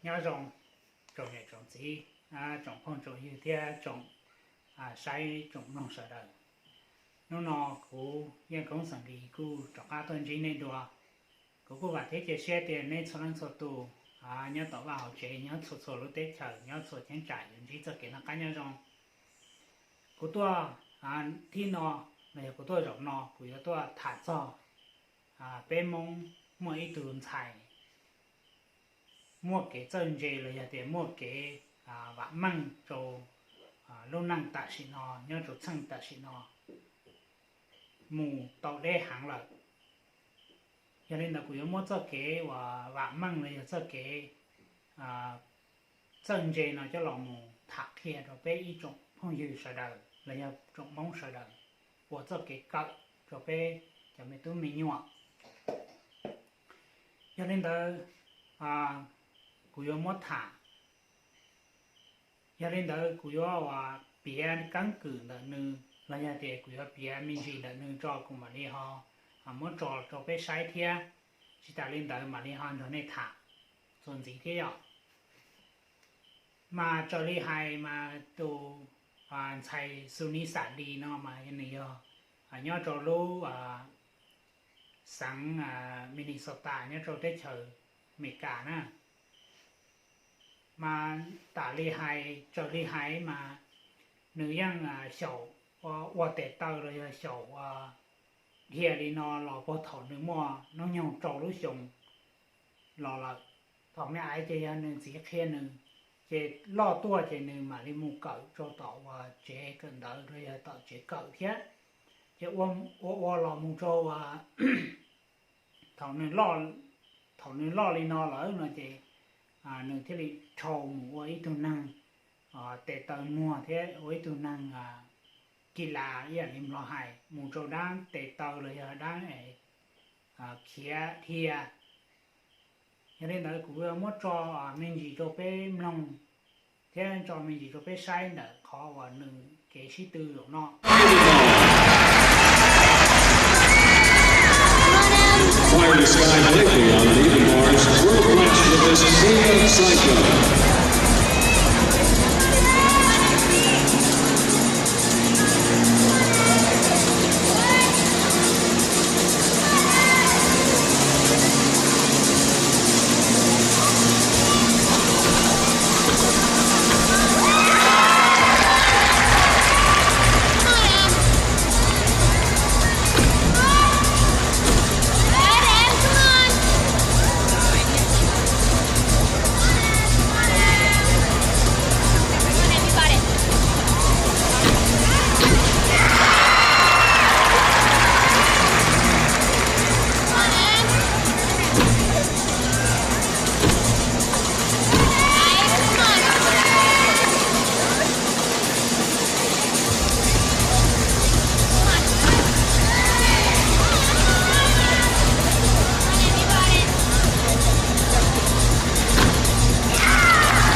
Nyob zoo tsoom niam tsoom txiv, tsoom phooj tsoom ywg thiab tsoom saib tsoom mloog sawv daws. Hnub no kuv Yeej Koob Xeem Lis kuj rov qab tuaj ntsib nej dua. Kuv kuj vam thiab cia siab tias nej txhua leej txhua tus nyob tom vaj hauv tsev, nyob txhua txhua lub teb chaws, nyob txhua cheeb tsam yuav ntsib txoj kev noj qab nyob zoo. Kuv tuaj thib no, los yog kuv tuaj zaum no kuv yuav tuaj tham txog peb Hmoob muaj ib tug ntxhais muaj kev txawj ntse los yog tias muaj kev vam meej rau lub neej tam sim no, nyob rau txheej tam sim no mus tau deb heev lawm. Yog li ntawd kuv yuav muab txoj kev uas vam meej los yog txoj kev txawj ntse no coj los mus tham qhia rau peb ib tsoom phooj ywg sawv daws los yog tsoom Hmoob sawv daws ua txoj kev kawm rau peb cov me tub me nyuam. Yog li ntawd, kuv yuav muab tham, yog li ntawd kuv yuav uas piav keeb kwm ntawm nws los yog tias kuv yuav piav me ntsis ntawm nws tso kuv mam li ho muab tso rau peb saib thiab. Tsis tas li ntawd mam li ho nrog nej tham txuas ntxiv thiab yom. Mas raws li hais mas tus ntxhais Xu Nis Xam Lis no mas nws yog nyob rau lub xeev Minnesota nyob rau teb chaws Amelikas na. Mas tam li hais, raws li hais mas nws yeej xyaum ua tes taw los yog xyaum dhia li no los puag thaum nws muaj hnub nyoog rau lub xyoo los lawm. Thaum me ais ces yog nws txiv qhia nws, ces loj tuaj ces nws mam li mus kawm rau tom uas tsev kawm ntawv los yog tom tsev kawm thiab. Ces ua ua los mus rau thaum nws loj, thaum nws loj li no lawm no ces nws thiaj li dhau mus ua ib tug neeg tes taw muag thiab ua ib tug neeg kis las ib yam li Nplog hais mus rau dab tes taw los yog dab khiav dhia. Yog li ntawd kuv muab tso me ntsis rau peb mloog thiab tso me ntsis rau peb saib ntawm qhov uas nws kev sib tw zaum no. Fire the sky quickly on an even Mars, world class with this sea of cyclone.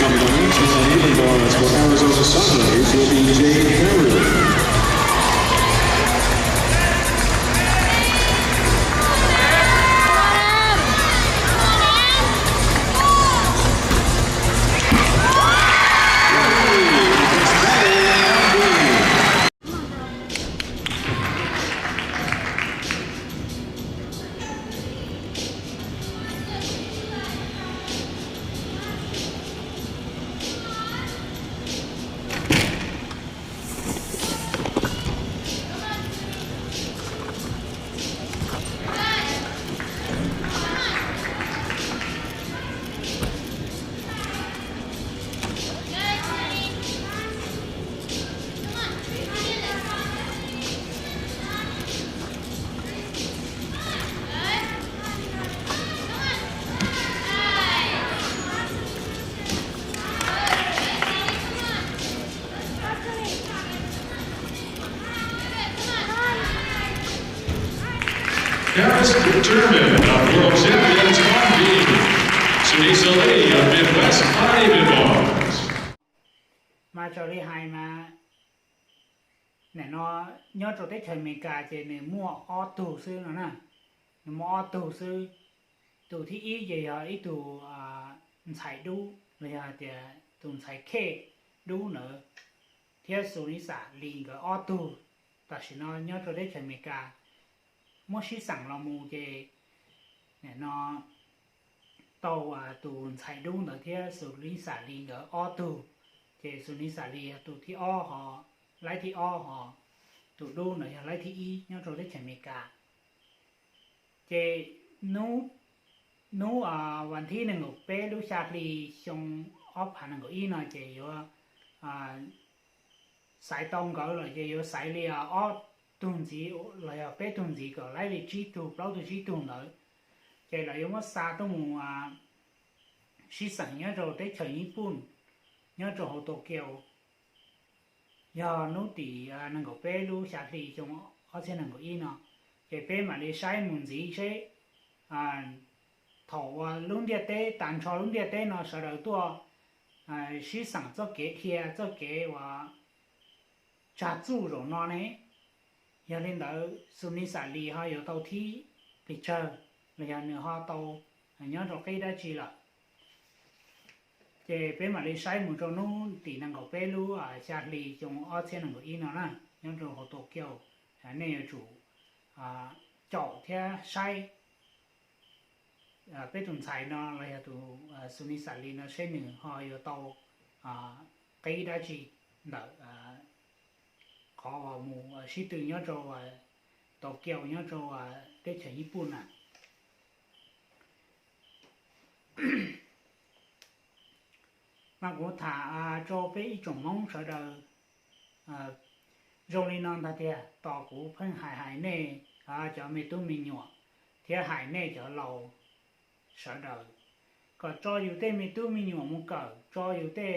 Coming on in, Arizona Sundays will be Jade Harry. Paris German of World Champions Convene, Sunisa Lee of Midwest Ivanov. Mas raws li hais mas nim no nyob rau teb chaws Amelikas ces nws muaj ob tug xwb no na. Nws muaj ob tug xwb. Tus thib ib ces yog ib tug ntxhais dub los yog hais tias tus ntxhais Khej dub ntawd thiab Xus Lis Xas Lis nkawd ob tug tam sim no nyob rau teb chaws Amelikas muab sib xeem los mus ces nim no tau tus ntxhais dub ntawd thiab Xus Lis Xas Lis nkawd ob tug, ces Xus Lis Xas Lis yog tus thib ob ho, laib thib ob ho, tus dub ntawd yog laib thib ib nyob rau teb chaws Amelikas. Ces hnub, hnub vas thib nees nkaum peb lub xya hli xyoo ob phav nees nkaum ib no ces yuav xaiv tau nkawd lawm ces yuav xaiv li ob tug ntxiv los yog peb tug ntxiv kom laib li tsib tug plaub tug tsib tug ntawd, ces lawv yuav muab xa tuaj mus sib xeem nyob rau teb chaws Nyij Pooj, nyob rau hauv Tokyo. Yog hnub tim nees nkaum peb lub xya hli xyoo ob txhiab nees nkaum ib no, ces peb mam li saib mus ntxiv seb thaum uas lub ntiaj teb tas nrho lub ntiaj teb no sawv daws tuaj sib xeem txoj kev dhia txoj kev uas tsag txuj zaum no ne. Yog li ntawd Xus Lis Xas Lis ho yuav tau thib pes tsawg los yog nws ho tau nyob rau qib dab tsi lawm. Ces peb mam li saib mus rau hnub tim nees nkaum peb lub xya hli xyoo ob txhiab nees nkaum ib no na, nyob rau hauv Tokyo, nej yuav tsum caum thiab saib peb tus ntxhais no los yog tus Xus Lis Xas Lis no seb nws ho yuav tau qib dab tsi ntawm qhov uas mus sib tw nyob rau Tokyo nyob rau teb chaws Nyij Pooj na. Mas kuv tham rau peb ib tsoom Hmoob sawv daws zoo li no ntag tiag, tos kuv pheej hais hais nej cov me tub me nyuam thiab hais nej cov laus sawv daws kom tso yus tej me tub me nyuam mus kawm, tso yus tej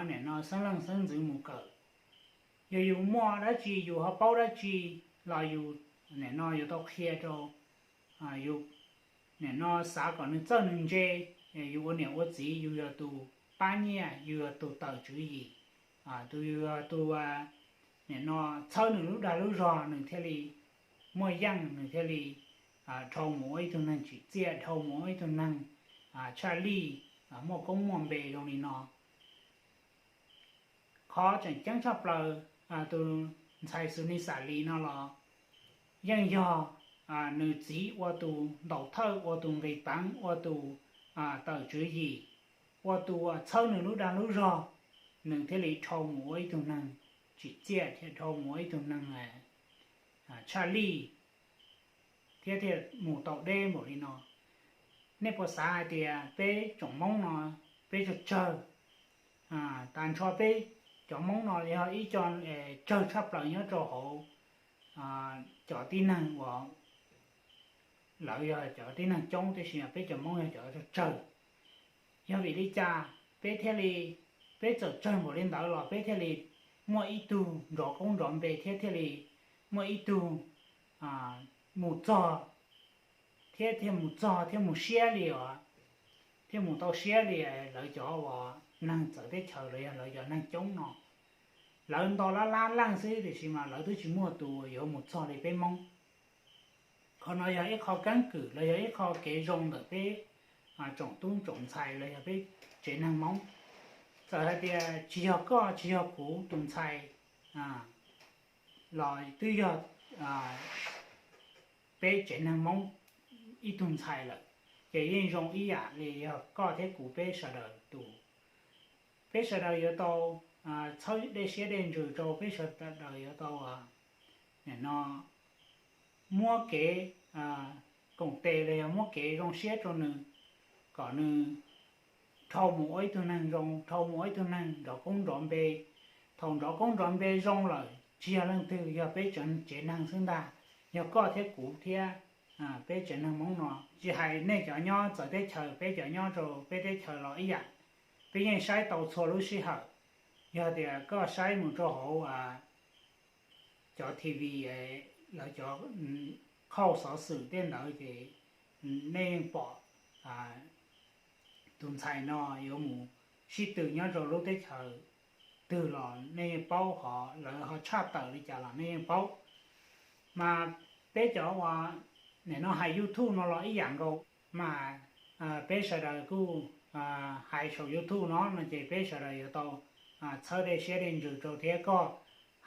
nim no xeeb leej xeeb ntxwv mus kawm. Yog yus muaj dab tsi yus ho paub dab tsi los yus nim no yuav tau qhia rau yus, nim no xav kom nws txawj nws ntse. Yus ua niam ua txiv yus yog tus pab nyiaj, yus yog tus tawm tswv yim, tus yus yog tus nim no txhawb nws lub dag lub zog nws thiaj li muaj yeej, nws thiaj li dhau mus ua ib tug neeg tsim txiaj, dhau mus ua ib tug neeg tshaj lij, muaj koob muaj npe zoo li no. Qhov tseem ceeb tshaj plaws, tus ntxhais Xus Lis Xas Lis no los yeej yog nws txiv ua tus ntaus thawj, ua tus nqis peev, ua tus tawm tswv yim, ua tus txhawb nws lub dag lub zog, nws thiaj li dhau mus ua ib tug neeg tsim txiaj thiab dhau mus ua ib tug neeg tshaj lij thiab thiaj mus tau deb npaum li no. Nej puas xav hais tias peb tsoom Hmoob no peb tsawg tsawg, tas nrho peb cov Hmoob no yog ib co tsawg tshaj plaws nyob rau hauv cov tib neeg uas lawv yog cov tib neeg coob tiam sis peb cov Hmoob yog cov tsawg tsawg. Yog vim li cas peb thiaj li, peb txawm tsawg npaum li ntawd los peb thiaj li muaj ib tug nrov koob nrov npe thiab thiaj li muaj ib tug mus txog thiab thiaj mus txog thiab mus siab li os, thiaj mus tau siab li lawv cov uas neeg txawv teb chaws los yog lawv cov neeg coob no. Lawv nto lab lab leej xwb tiam sis mas lawv twb tsis muaj tus yuav mus txog li peb Hmoob. Qhov no yog ib qho keeb kwm los yog ib qho kev zoo ntawm peb tsoom tub tsoom ntxhais los yog peb tsev neeg Hmoob. Txawm hais tias tsis yog koj tsis yog kuv tus ntxhais los twb yog peb tsev neeg Hmoob ib tug ntxhais lawm, ces yeej zoo ib yam li yog koj thiab kuv peb sawv daws tus. Peb sawv daws yuav tau txhawb dej siab dej ntsws rau peb sawv daws yuav tau nim no muab kev koom tes los yog muab kev zoo siab rau nws, kom nws dhau mus ua ib tug neeg zoo, dhau mus ua ib tug neeg nrov koob nrov npe. Thaum nrov koob nrov npe zoo lawm tsis yog leej twg, yog peb tsev neeg xwb ntag, yog koj thiab kuv thiab peb tsev neeg Hmoob no. Tsis hais nej cov nyob txawv teb chaws, peb cov nyob rau peb teb chaws los ib yam, peb yeej saib tau txhua lub sij hawm. Yog tias koj saib mus rau hauv cov T V, lawv cov qhauj xov xwm tej ntawd ces nej yeej pom tus ntxhais no yuav mus sib tw nyob rau lub teb chaws twg los nej yeej paub, ho lawv ho tshaj tawm li cas los nej yeej paub. Mas peb cov uas nim no hais YouTube no los ib yam nkaus, mas peb sawv daws kuj hais saum YouTube no no ces peb sawv daws yuav tau txhawb dej siab dej ntsws rau thiab. Koj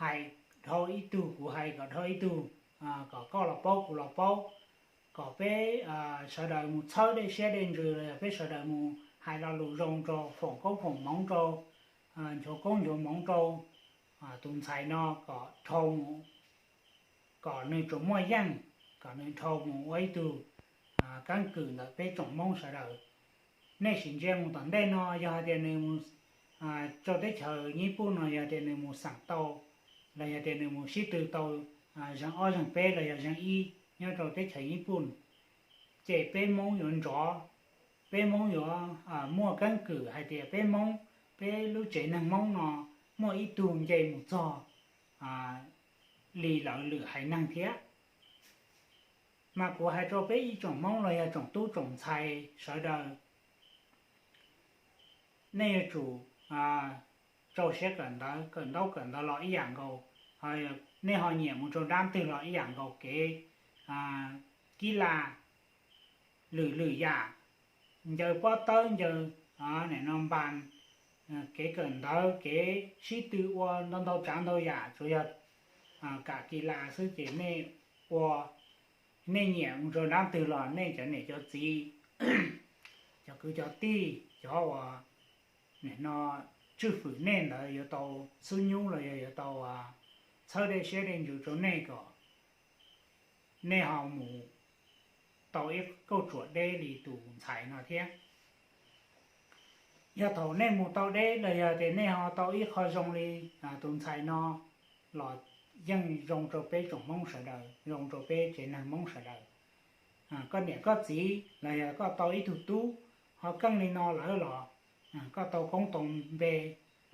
hais dhau ib tug, kuv hais kom dhau ib tug, kom koj los paub kuv los paub, kom peb sawv daws mus txhawb dej siab dej ntsws los yog peb sawv daws mus hais lo lus zoo rau, foom koob foom hmoov rau, nchuav koob nchuav hmoov rau tus ntxhais no kom dhau mus, kom nws tsuas muaj yeej, kom nws dhau mus ua ib tug keeb kwm ntawm peb tsoom Hmoob sawv daws. Nej sim ntsia mus tom ntej no, yog hais tias nws mus rau teb chaws Nyij Pooj no, yog tias nws mus xeem tau, los yog tias nws mus sib tw tau zeeg ob zeeg peb los yog zeeg ib nyob rau teb chaws Nyij Pooj, ces peb Hmoob yuav nrov, peb Hmoob yuav muaj keeb kwm hais tias peb Hmoob, peb lub tsev neeg Hmoob no muaj ib tug nce mus txog li lawv lwm haiv neeg thiab. Mas kuv hais rau peb ib tsoom Hmoob los yog tsoom tub tsoom ntxhais sawv daws, nej yuav tsum rau siab kawm ntawv, kawm ntaub kawm ntawv los ib yam nkaus, nej ho nyiam mus rau dab twg los ib yam nkaus, kev kib las, lwm lwm yam, ncaws pob tawb, ncaws nim no npas, kev kawm ntawv, kev sib tw ua ntau ntau tsav ntau yam, tsuas yog kam kis las xwb ces nej ua, nej nyiam mus rau dab twg los nej cov niam cov txiv, cov kwv cov tij, cov uas nim no tswj fwm nej ntawd yuav tau xub nyub los yog yuav tau txhawb dej siab dej ntsws rau nej kom nej ho mus tau ib kauj tsuam deb li tus ntxhais no thiab. Yog thaum nej mus tau deb los yog tias nej ho tau ib qho zoo li tus ntxhais no los yeej zoo rau peb tsoom Hmoob sawv daws, zoo rau peb tsev neeg Hmoob sawv daws. Koj niam koj txiv los yog koj tau ib tug tub ho keej li no lawm los koj tau koob tau npe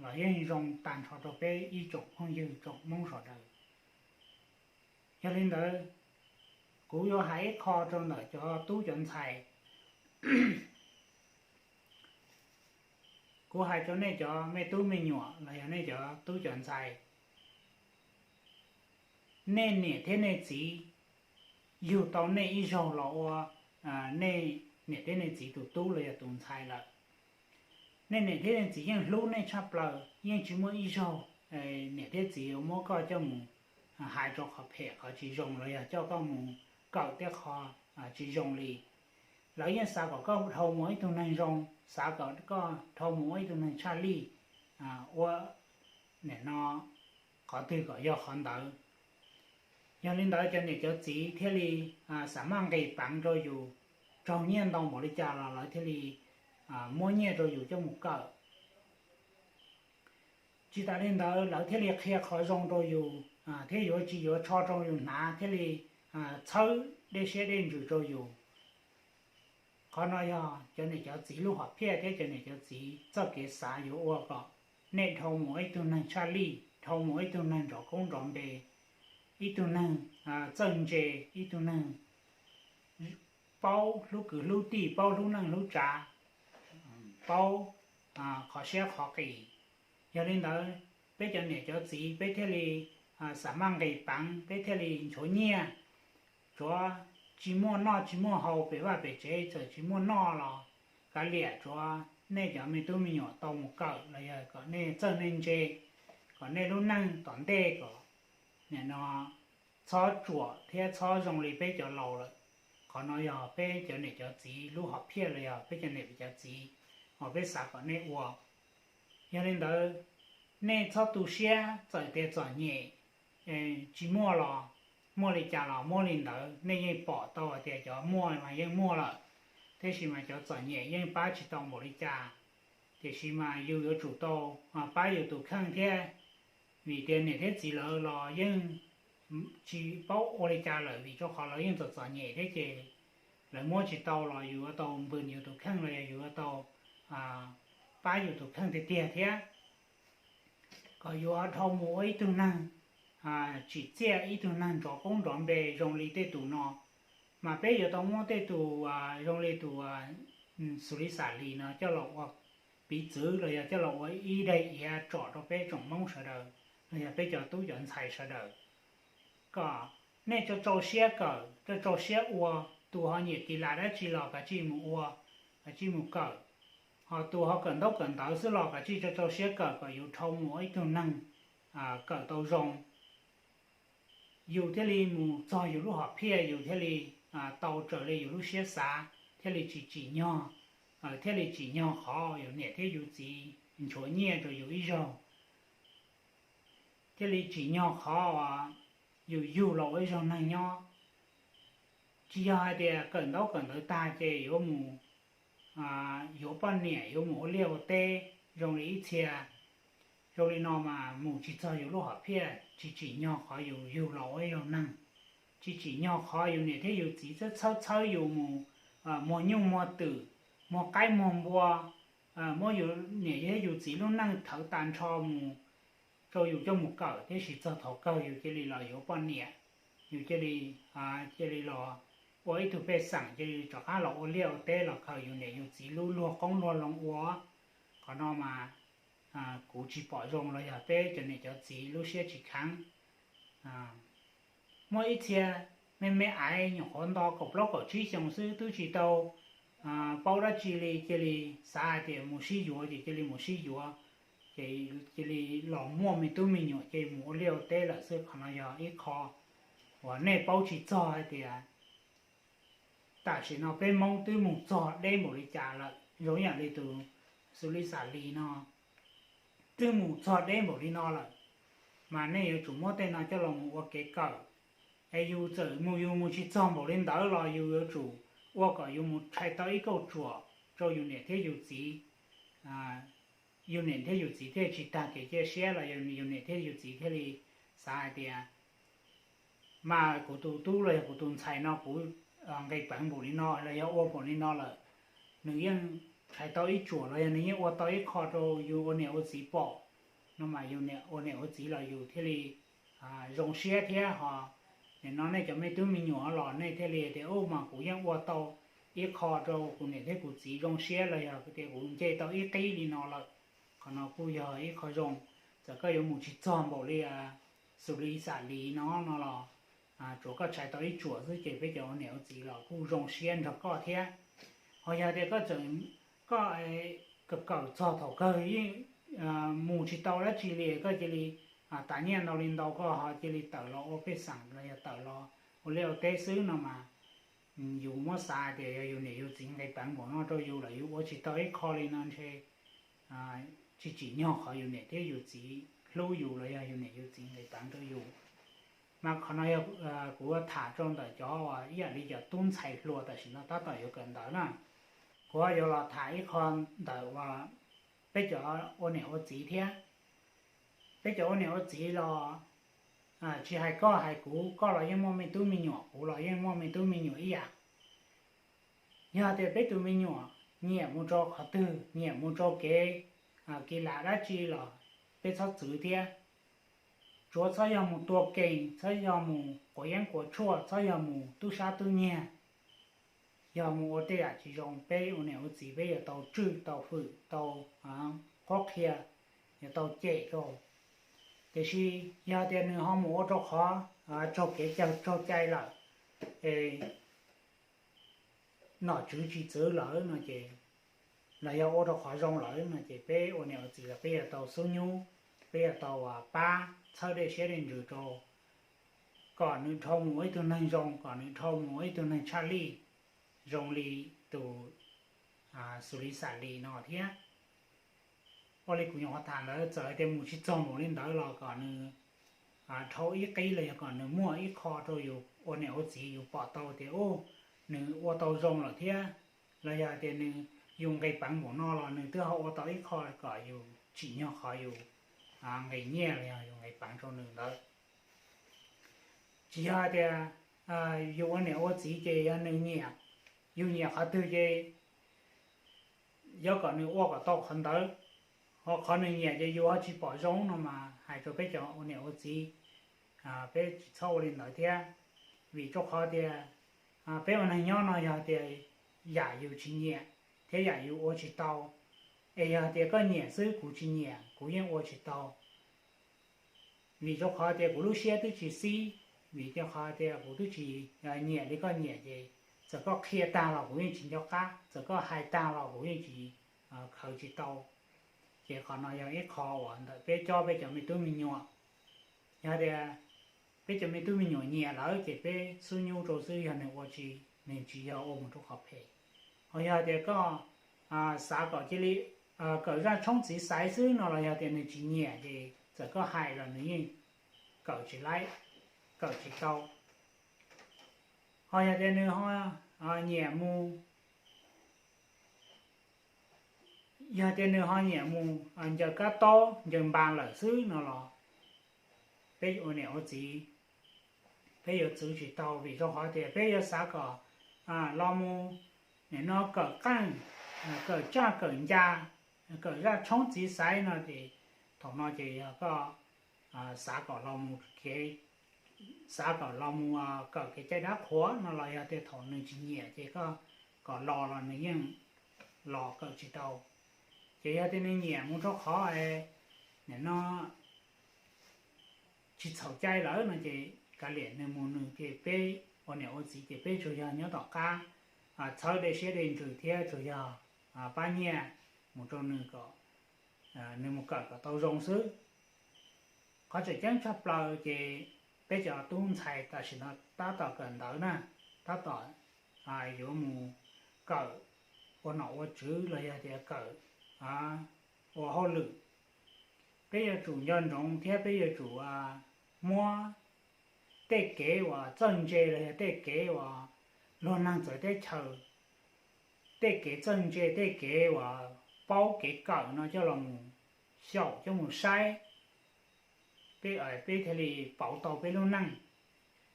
los yeej zoo tag nrho rau peb ib tsoom phooj ywg tsoom Hmoob sawv daws. Yog li ntawd, kuv yuav hais ib qho rau ntawm cov tub cov ntxhais. Kuv hais rau nej cov me tub me nyuam los yog nej cov tub cov ntxhais, nej niam thiab nej txiv yug tau nej ib zaug los ua nej niam thiab nej txiv tus tub los yog tus ntxhais lawm. Nej niam thiab nej txiv yeej hlub nej tshaj plaws, yeej tsis muaj ib zaug niam thiab txiv yuav muab koj coj mus hais rau qhov phem qhov tsis zoo los yog coj koj mus kawm tej qho tsis zoo li. Lawv yeej xav kom koj dhau mus ua ib tug neeg zoo, xav kom koj dhau mus ua ib tug neeg tshaj lij, ua nim no qhov twg kom yog qhov ntawd. Yog li ntawd cov niam cov txiv thiaj li xav maj nqis peev rau yus, raug nyiaj ntau npaum li cas los lawv thiaj li muab nyiaj rau yus coj mus kawm. Tsis tas li ntawd lawv thiaj li qhia qhov zoo rau yus thiab yuav tsis yuav tsho rau yus hnav, thiaj li txhawb dej siab dej ntsws rau yus. Qhov no yog cov niam cov txiv lub hom phiaj thiab cov niam cov txiv txoj kev xav yuav ua kom nej dhau mus ua ib tug neeg tshaj lij, dhau mus ua ib tug neeg nrov koob nrov npe, ib tug neeg txawj ntse, ib tug neeg paub hlub kwv hlub tij, paub hlub neej hlub tsav, paub qhov siab qhov qis. Yog li ntawd, peb cov niam cov txiv peb thiaj li xav maj nqis peev, peb thiaj li nchuav nyiaj, tsuav tsis muaj noj tsis muaj haus pem vaj pem tsev, txawm tsis muaj noj los kav liam, tsuav nej cov me tub me nyuam tau mus kawm los yog kom nej txawj nej ntse, kom nej lub neej tom ntej kom nim no txhob tsuam thiab txhob zoo li peb cov laus lawm. Qhov no yog peb cov niam cov txiv lub hom phiaj los yog peb cov niam cov txiv uas peb xav kom nej ua. Yog li ntawd, nej txhob tu siab, txawm tias txom nyem tsis muaj los, muaj li cas los muab li ntawd. Nej yeej pom tau hais tias cov muaj mas yeej muaj lawm, tiam sis mas cov txom nyem yeej pab tsis tau npaum li cas. Tiam sis mas yus yuav tsum tau pab yus tus kheej thiab, vim tias niam thiab txiv lawv los yeej tsis paub ua li cas lawm, vim rau qhov lawv yeej txom txom nyem thiab ces lawv muab tsis tau los yus yuav tau npws yus tus kheej los yog yus yuav tau pab yus tus kheej tiag tiag thiab, kom yus ho dhau mus ua ib tug neeg tsim txiaj, ib tug neeg nrov koob nrov npe zoo li tej tus no. Mas peb yuav tau muab tej tus zoo li tus Xus Lis Xas Lis no coj los ua piv txwv los yog coj los ua ib daim iav tsom rau peb tsoom Hmoob sawv daws los yog peb cov tub cov ntxhais sawv daws, kom nej tsau tsau siab kawm, tsau tsau siab ua. Tus ho nyiam kis las dab tsi los kav tsij mus ua, kav tsij mus kawm. Ho tus ho kawm ntaub kawm ntawv xwb los kav tsij rau rau siab kawm kom yus dhau mus ua ib tug neeg kawm tau zoo, yus thiaj li mus txog yus lub hom phiaj, yus thiaj li tau raws li yus lub siab xav, thiaj li tsis tsim nyog, thiaj li tsim nyog qhov yus niam thiab yus txiv nchuav nyiaj rau yus ib zaug, thiaj li tsim nyog qhov yus yug los ua ib zaug neeg nyob. Tsis yog hais tias kawm ntaub kawm ntawv tag ces yuav mus yuav poj niam, yuav mus ua liaj ua teb zoo li ib txhia. Zoo li no mas mus tsis txog yus lub hom phiaj, tsis tsim nyog qhov yus yug los ua ib zaug neeg, tsis tsim nyog qhov yus niam thiab yus txiv txhawb txhawb yus mus muag nyuj muag twm, muag qaib muag npua, muab yus niam thiab yus txiv lub neej thawv tas nrho mus rau yus coj mus kawm, tiam sis txog thaum kawg yus cia li los yuav poj niam, yus cia li, cia li los ua ib tug pej xeem, cia li rov qab los ua liaj ua teb los khaws yus niam yus txiv lub luag qoob luag loo ua. Qhov no mas kuv tsis pom zoo los yog peb cov niam cov txiv lub siab tsis kheev. Muaj ib txhia me me aiv nyuam qhuav nto kaum plaub kaum tsib xyoos xwb twb tsis tau paub dab tsi li, cia li xav hais tias mus sib yuav ces cia li mus sib yuav, ces cia li los muaj me tub me nyuam ces mus ua liaj ua teb lawm xwb. Qhov no yog ib qho uas nej paub tsis txog hais tias tam sim no peb Hmoob twb mus txog deb npaum li cas lawm, zoo ib yam li tus xws li Xam Lis no twb mus txog deb npaum li no lawm, mas nej yuav tsum muab tej no coj los mus ua kev kawm. Es yus txawm mus yus mus tsis txog npaum li ntawd los yus yuav tsum ua kom yus mus rhais tau ib kauj ruam rau yus niam thiab yus txiv, yus niam thiab yus txiv thiaj tsis tag kev cia siab los yus niam thiab yus txiv thiaj li xav hais tias mas kuv tus tub los yog kuv tus ntxhais no kuv nqis peev npaum li no los yog ua npaum li no lawm, nws yeej rhais tau ib tsuam los yog nws yeej ua tau ib qho rau yus ua niam ua txiv pom, no mas yus ua niam ua txiv los yus thiaj li zoo siab thiab ho. Nim no nej cov me tub me nyuam los nej thiaj li tias, u, mas kuv yeej ua tau ib qho rau kuv niam thiab kuv txiv zoo siab los yog tias kuv nce tau ib qib li no lawm. Qhov no kuj yog ib qho zoo, txawm koj yuav mus tsis txog npaum li xws li Xam Lis no no los tsuav koj rhais tau ib tsuam xwb ces peb cov ua niam ua txiv los kuj zoo siab nrog koj thiab. Ho yog tias koj tseem, koj kawm kawm txog thaum kawg yeej mus tsis tau dab tsi li, koj cia li tas nyiaj ntau li ntau koj ho cia li tawm los ua pej xeem los yog tawm los ua liaj ua teb xwb no mas yus muab xav tias yog yus niam yus txiv nqis peev npaum no rau yus lawm yus ua tsis tau ib qho li no ntshe tsis tsim nyog qhov yus niam thiab yus txiv hlub yus los yog yus niam yus txiv nqis peev rau yus. Mas qhov no yog kuv tham rau ntawm cov ib yam li cov tub ntxhais hluas tam sim no tab tom yuav kawm ntawv na. Kuv yuav los tham ib qho ntawm uas peb cov ua niam ua txiv thiab. Peb cov ua niam ua txiv los tsis hais koj hais kuv, koj los yeej muaj me tub me nyuam, kuv los yeej muaj me tub me nyuam ib yam. Yog tias peb tus me nyuam nyiam mus rau qhov twg, nyiam mus rau kev kiv lam dab tsi los peb txhob txwv thiab. Tsuav txhob yog mus tua kees, txhob yog mus quav yeeb quav tshuaj, txhob yog mus tub sab tub nyiag. Yog mus ua tej yam tsis zoo, peb ua niam ua txiv peb yuav tau tswj tau fwm tau qhuab qhia, yuav tau cem rau. Tiam sis yog tias nws ho mus ua rau qhov raug kev cai raug cai lawm, es nom tswv tsis txwv lawm no ces, los yog ua rau qhov zoo lawm no ces peb ua niam ua txiv los peb yuav tau xub nyub, peb yuav tau pab txhawb dej siab dej ntsws rau, kom nws dhau mus ua ib tug neeg zoo, kom nws dhau mus ua ib tug neeg tshaj lij zoo li tus xus li xam li no thiab. Ua li kuv nyuam qhuav tham ntawd, txawm hais tias mus tsis txog npaum li ntawd los kom nws dhau ib qib los yog kom nws muaj ib qho rau yus ua niam ua txiv yus pom tau tias, u, nws ua tau zoo lawm thiab, los yog tias nws, yus nqis peev npaum no los nws twb ho ua tau ib qho kom yus tsim nyog qhov yus nqis nyiaj los yog yus nqis peev rau nws ntawd. Tsis yog hais tias yus ua niam ua txiv ces yog nws nyiam, yus nyiam qhov twg ces yuav kom nws ua kom tau qhov ntawd, ho qhov nws nyiam ces yus ho tsis pom zoo no mas hais rau peb cov ua niam ua txiv, peb tsis txhob ua li ntawd thiab. Vim rau qhov tias peb ua neeg nyob no yog tias yam yus tsis nyiam thiab yam yus ua tsis tau, es yog tias koj nyiam xwb kuv tsis nyiam kuv yeej ua tsis tau. Vim rau qhov tias kuv lub siab twb tsis xib, vim rau qhov tias kuv twb tsis nyiam li koj nyiam ces txawm koj qhia tag los kuv yeej tsis nco qab, txawm koj hais tag los kuv yeej tsis khaws tsis tau. Ces qhov no yog ib qho uas ntawm peb cob peb cov me tub me nyuam. Yog tias peb cov me tub me nyuam nyiam lawm ces peb xub nyub rau xwb, yog nws ua tsis, nws tsis yog ua mus rau qhov phem. Ho yog tias koj xav kom cia li kawm zaj tshoob txiv xaiv xwb no los yog tias nws tsis nyiam ces txawm koj hais los nws yeej kawm tsis laib, kawm tsis tau. Ho yog tias nws ho nyiam mus, yog tias nws ho nyiam mus ncaws kab taub ncaws npas lawm xwb no los peb ua niam ua txiv peb yuav txwv tsis tau, vim rau qhov tias peb yuav xav kom los mus nim no kawm qeej, kawm tsaj kawm ncas, kawm zaj tshoob txiv xaiv no ces thaum no ces yog koj xav kom los mus kev, xav kom los mus kawm kev cai dab qhuas no los yog tias thaum nws tsis nyiam ces koj kom los los nws yeej los kawm tsis tau. Ces yog tias nws nyiam mus rau qhov nim no tsis txhaum cai lawm no ces kav liam nws mus nws, ces peb ua niam ua txiv ces peb tsuas yog nyob tom qab txhawb dej siab dej ntsws thiab tsuas yog pab nyiaj mus rau nws kom nws mus kawm kom tau zoo xwb. Qhov tseem ceeb tshaj plaws ces peb cov tub ntxhais tam sim no tab tom kawm ntawv na, tab tom yuav mus kawm ua nom ua tswv los yog tias kawm ua hauj lwm. Peb yuav tsum nco ntsoov thiab peb yuav tsum muab tej kev uas txawj ntse los yog tej kev uas luag neeg txawv teb chaws, tej kev txawj ntse tej kev uas paub kev kawm no coj los mus xyaum coj mus saib, peb thiaj li pauv tau peb lub neej.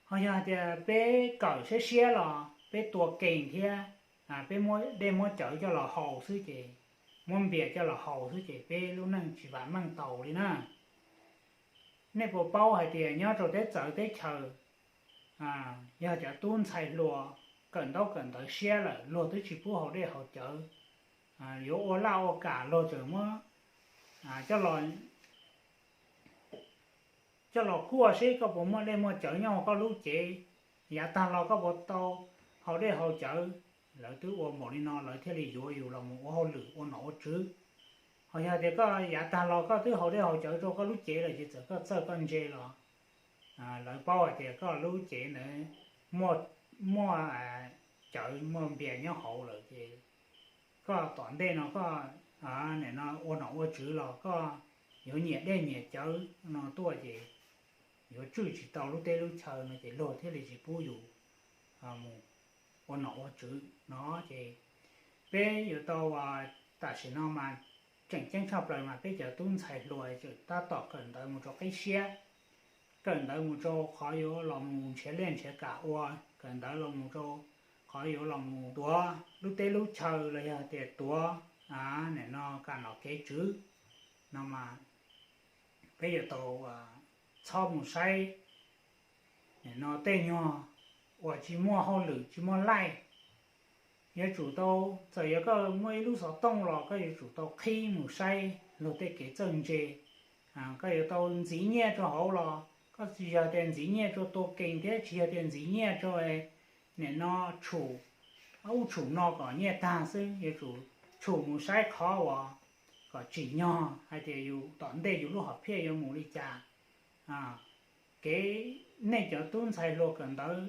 Ho yog hais tias peb kawm siab siab los peb tua kees thiab peb muab dej muab cawv coj los haus xwb ces, muab npias coj los haus xwb ces peb lub neej tsis vam meej taus li na. Nej puas paub hais tias nyob rau teb txawv teb chaws, yog cov tub ntxhais hluas kawm ntaub kawm ntawv siab lawm luag twb tsis pub haus dej haus cawv, yuav ua laj ua kam luag tseem muab coj los coj los kuaj seb koj puas muaj dej muaj cawv nyob hauv koj lub cev, yav tag los koj puas tau haus dej haus cawv. Lawv twb ua npaum li no lawv thiaj li yuav yus los mus ua hauj lwm ua nom ua tswv. Ho yog tias koj yav tag los koj twb haus dej haus cawv rau koj lub cev lawm ces txawm koj txawj koj ntse los lawv paub hais tias koj lub cev ntawd muaj cawv muaj npias nyob hauv lawm ces koj tom ntej no koj nim no ua nom ua tswv los koj yuav nyiam dej nyiam cawv no tuaj ces yuav tswj tsis tau lub teb lub chaw no ces luag thiaj li tsis pub yus mus ua nom ua tswv no ces peb yuav tau, tam sim no mas tseem ceeb tshaj plaws mas peb cov tub ntxhais hluas tseem tab tom kawm ntawv mus rau qib siab, kawm ntawv mus rau qhov yuav los mus nrhiav liaj nrhiav kam ua, kawm ntawv los mus rau qhov yuav los mus tuav lub teb lub chaw los yog tias tuav nim no kam nom kev tswv no mas peb yuav tau txhob mus saib nim no tej nyuag uas tsis muaj hauj lwm tsis muaj laij. Yuav tsum tau, txawm yog koj muaj ib lub xov tooj los koj yuav tsum tau qhib mus saib luag tej kev txawj ntse. Koj yuav tau ntxiv nyiaj rau hauv los koj tsis yog tias ntxiv nyiaj rau tua kees thiab tsis yog tias ntxiv nyiaj rau nim no tshum ub tshum no kom nyiaj tag xwb, yuav tsum tshum mus saib qhov uas kom tsim nyog hais tias yus tom ntej yus lub hom phiaj yuav mus li cas. Kev nej cov tub ntxhais hluas kawm ntawv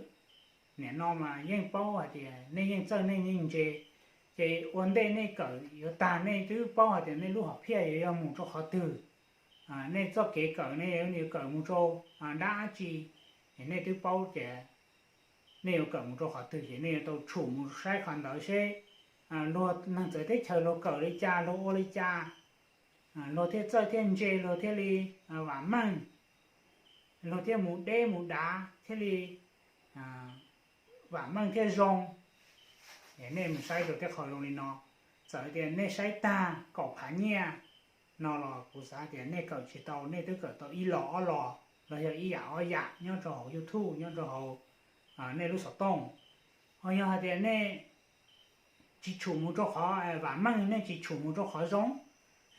nim no mas yeej paub hais tias nej yeej txawj nej yeej ntse, ces ua ntej nej kawm yuav tag nej twb paub hais tias nej lub hom phiaj yuav yog mus rau qhov twg. Nej txoj kev kawm nej yuav kawm mus rau dab tsi, es nej twb paub tias nej yuav kawm mus rau qhov twg ces nej yuav tau tshum mus saib qhov ntawd seb luag neeg txawv teb chaws luag kawm li cas luag ua li cas, luag thiaj txawj thiaj ntse luag thiaj li vam meej, luag thiaj mus deb mus dav thiaj li vam meej thiaj zoo. Es nej mus saib rau tej qhov zoo li no, txawm tias nej saib tag kaum phav nyiaj no los kuv xav tias nej kawm tsis tau, nej twb kawm tau ib los ob los los yog ib yam ob yam nyob rau hauv YouTube nyob rau hauv nej lub xov tooj. Ho yog hais tias nej tsis tshum mus rau qhov vam meej, nej tsis tshum mus rau qhov zoo,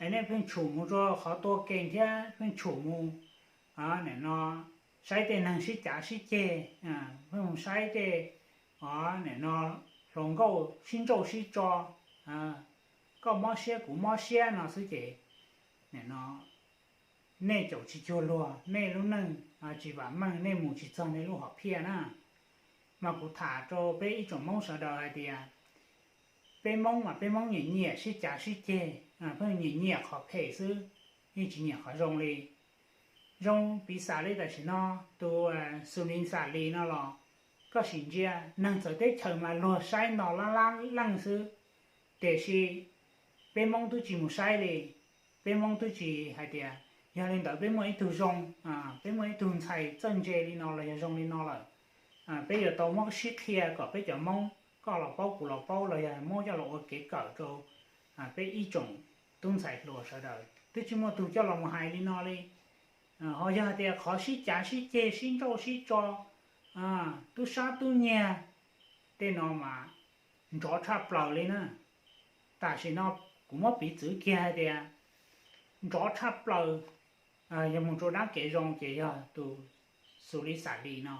es nej pheej tshum mus rau qhov tua kees thiab pheej tshum mus nim no saib tej neeg sib cav sib ceg, pheej mus saib tej nim no hluas nkauj sib ntsauj sib tso, koj mob siab kuv mob siab no xwb ces, nim no nej caum tsis cuag luag, nej lub neej tsis vam meej, nej mus tsis txog nej lub hom phiaj na. Mas kuv tham rau peb ib tsoom Hmoob sawv daws hais tias, peb Hmoob mas peb Hmoob nyiam nyiam sib cav sib ceg, pheej nyiam nyiam qhov phem xwb, yeej tsis nyiam qhov zoo li. Zoo piv xam li tam sim no tus Xus Lis Xas Lis no los, koj sim ntsia neeg txawv teb chaws mas luag saib nto lab lab leej xwb, tiam sis peb Hmoob twb tsis mus saib li. Peb Hmoob twb tsis hais tias yog li ntawd peb muaj ib tug zoo, peb muaj ib tug ntxhais txawj ntse li no los yog zoo li no lawm, peb yuav tau muab sib qhia kom peb cov Hmoob koj los paub kuv los paub los yog muab coj los ua kev kawm rau peb ib tsoom tub ntxhais hluas sawv daws. Twb tsis muaj tus coj los mus hais li no li. Ho yog tias qhov sib cav sib ceg sib nrauj sib tso, tub sab tub nyiag, tej no mas nrov tshaj plaws li na. Tam sim no kuv muab piv txwv kiag hais tias nrov tshaj plaws, yog mus rau dab kev zoo ces yog tus Xus Lis Xas Lis no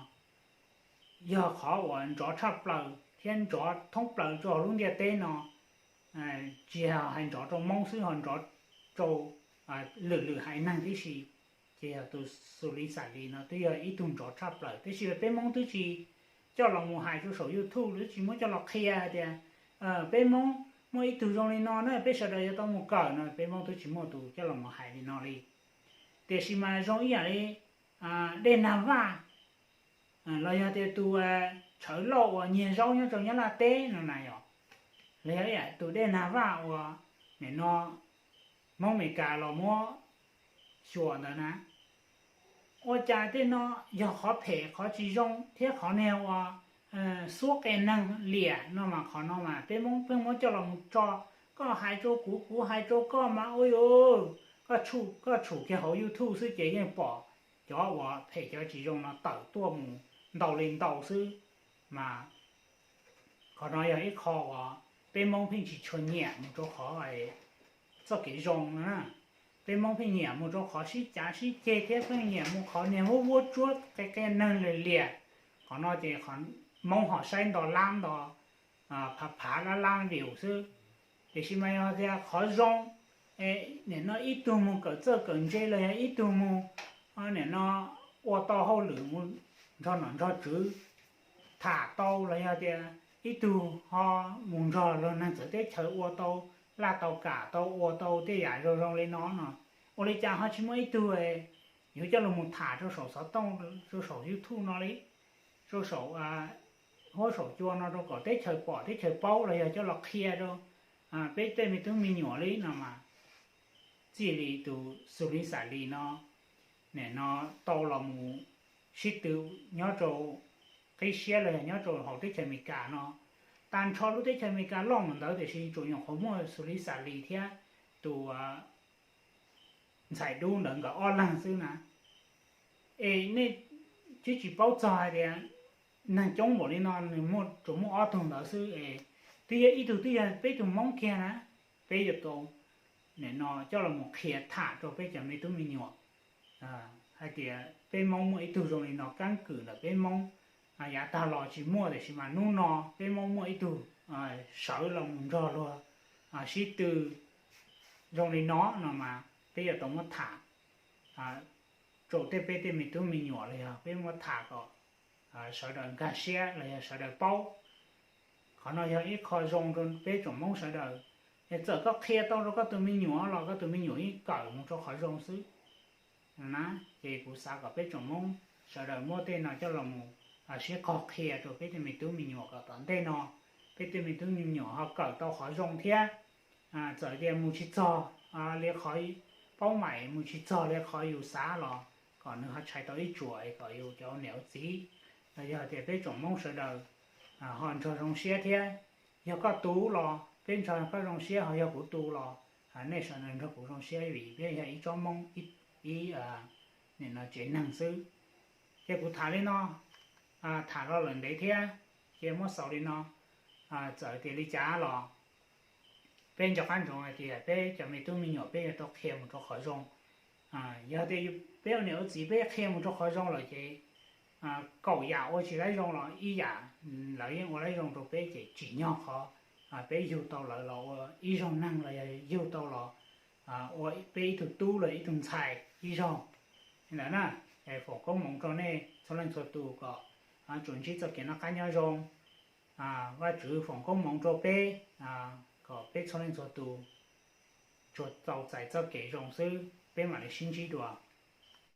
yog qhov uas nrov tshaj plaws thiab nrov thoob plaws rau lub ntiaj teb no. Tsis yog hais nrov rau Hmoob xwb, ho nrov rau lwm lwm haiv neeg tib si, ces yog tus Xus Lis Xas Lis no twb yog ib tug nrov tshaj plaws, tab sis peb Hmoob twb tsis coj los mus hais rau saum YouTube, twb tsis muab coj los qhia hais tias peb Hmoob muaj ib tug zoo li no na, peb sawv daws yuav tau mus kawm no, peb Hmoob twb tsis muaj tus coj los mus hais li no li. Tiam sis mas zoo ib yam li dej nag vaj, los yog tias tus tshawv lauj uas nyiag zaub nyob rau Nyab Laj teb no na yom, los yog ib yam tus dej nag vaj uas nim no Hmoob Amelikas los muab xyuas ntawd na. Ua cas tej no yog qhov phem qhov tsis zoo thiab qhov niag uas xuab qe neeg liam no mas qhov no mas peb Hmoob pheej muab coj los mus tso. Koj hais rau kuv, kuv hais rau koj mas ua, koj tshum kiag hauv YouTube xwb ces yeej pom cov uas phem cov tsis zoo no tawm tuaj mus ntau li ntau xwb. Mas qhov no yog ib qho uas peb Hmoob pheej tsis tshua nyiam mus rau qhov txoj kev zoo no na. Peb Hmoob pheej nyiam mus rau qhov sib cav sib ceg thiab pheej nyiam mus qhov niag vuab vuab tsuab qe qe neeg liam liam. Qhov no ces Hmoob ho saib nto lab nto, phav phav lab lab view xwb. Tiam sis mas yog tias qhov zoo, nim no ib tug mus kawm txawj kawm ntse los yog ib tug mus, nim no ua tau hauj lwm mus nrog nom nrog tswv tham tau los yog tias ib tug ho mus nrog luag neeg txawv teb chaws ua tau laj tau kam tau ua tau tej yam zoo zoo li no no, ua li cas ho tsis muaj ib tug yuav coj los mus tham rau saum xov tooj, rau saum YouTube no li, rau saum huab saum cua no rau kom teb chaws pom teb chaws paub los yog coj los qhia rau peb tej me tub me nyuam li no mas. Txij li tus Xus Lis Xas Lis no, nim no tau los mus sib tw nyob rau qib siab los yog nyob rau hauv teb chaws Amelikas no, tag nrho lub teb chaws Amelikas loj mus ntawd tiam sis tsuas nyuam qhuav muaj Xus Lis Xas Lis thiab tus ntxhais dub ntawd nkawd ob leeg xwb na. Es nej twb tsis paub txog hais tias neeg coob npaum li no nws tsuas muaj ob tug ntawd xwb es twb yog ib tug twb yog peb tug Hmoob kiag na. Peb yuav tau nim no coj los mus qhia tham rau peb cov me tub me nyuam hais tias peb Hmoob muaj ib tug zoo li no keeb kwm ntawm peb Hmoob. Yav tag los tsis muaj tiam sis mas hnub no peb Hmoob muaj ib tug sawv los mus nrog luag sib tw zoo li no no mas peb yuav tau muab tham rau tej peb tej me tub me nyuam los yog peb muab tham kom sawv daws nkag siab los yog sawv daws paub. Qhov no yog ib qho zoo rau peb tsoom Hmoob sawv daws. Es txawm koj qhia tau rau koj tus me nyuam los koj tus me nyuam yeej kawm mus rau qhov zoo xwb na. Ces kuv xav kom peb tsoom Hmoob sawv daws muab tej no coj los mus sib qog qhia rau peb tej me tub me nyuam kom tom ntej no peb tej me tub me nyuam ho kawm tau qhov zoo thiab. Txawm tias mus tsis txog li qhov paub maim, mus tsis txog li qhov yus xav los kom nws ho tshais tau ib tsuam es kom yus cov niam ua txiv los yog tias peb tsoom Hmoob sawv daws ho nrog zoo siab thiab. Yog koj tu los peb nrog koj zoo siab, ho yog kuv tu los nej sawv daws nrog kuv zoo siab vim peb yog ib tsob Hmoob, ib nim no tsev neeg xwb. Ces kuv tham li no, tham los lawm ntev thiab, ces muab xaus li no. Txawm tias li cas los peb nco qab ntsoov hais tias peb cov me tub me nyuam peb yuav tau qhia mus rau qhov zoo. Yog tias peb ua niam ua txiv peb qhia mus rau qhov zoo lawm ces kaum yam ua tsis laib zoo los ib yam lawv yeej ua laib zoo rau peb ces tsim nyog qhov peb yug tau lawv los ua ib zaug neeg los yog yug tau los ua peb ib tug tub los ib tug ntxhais ib zaug li ntawd na. Foom koob hmoov rau nej txhua leej txhua tus kom tsuas ntsib txoj kev noj qab nyob zoo. Vajtswv foom koob hmoov rau peb kom peb txhua leej txhua tus tsuas tau txais txoj kev zoo xwb, peb mam li sib ntsib dua.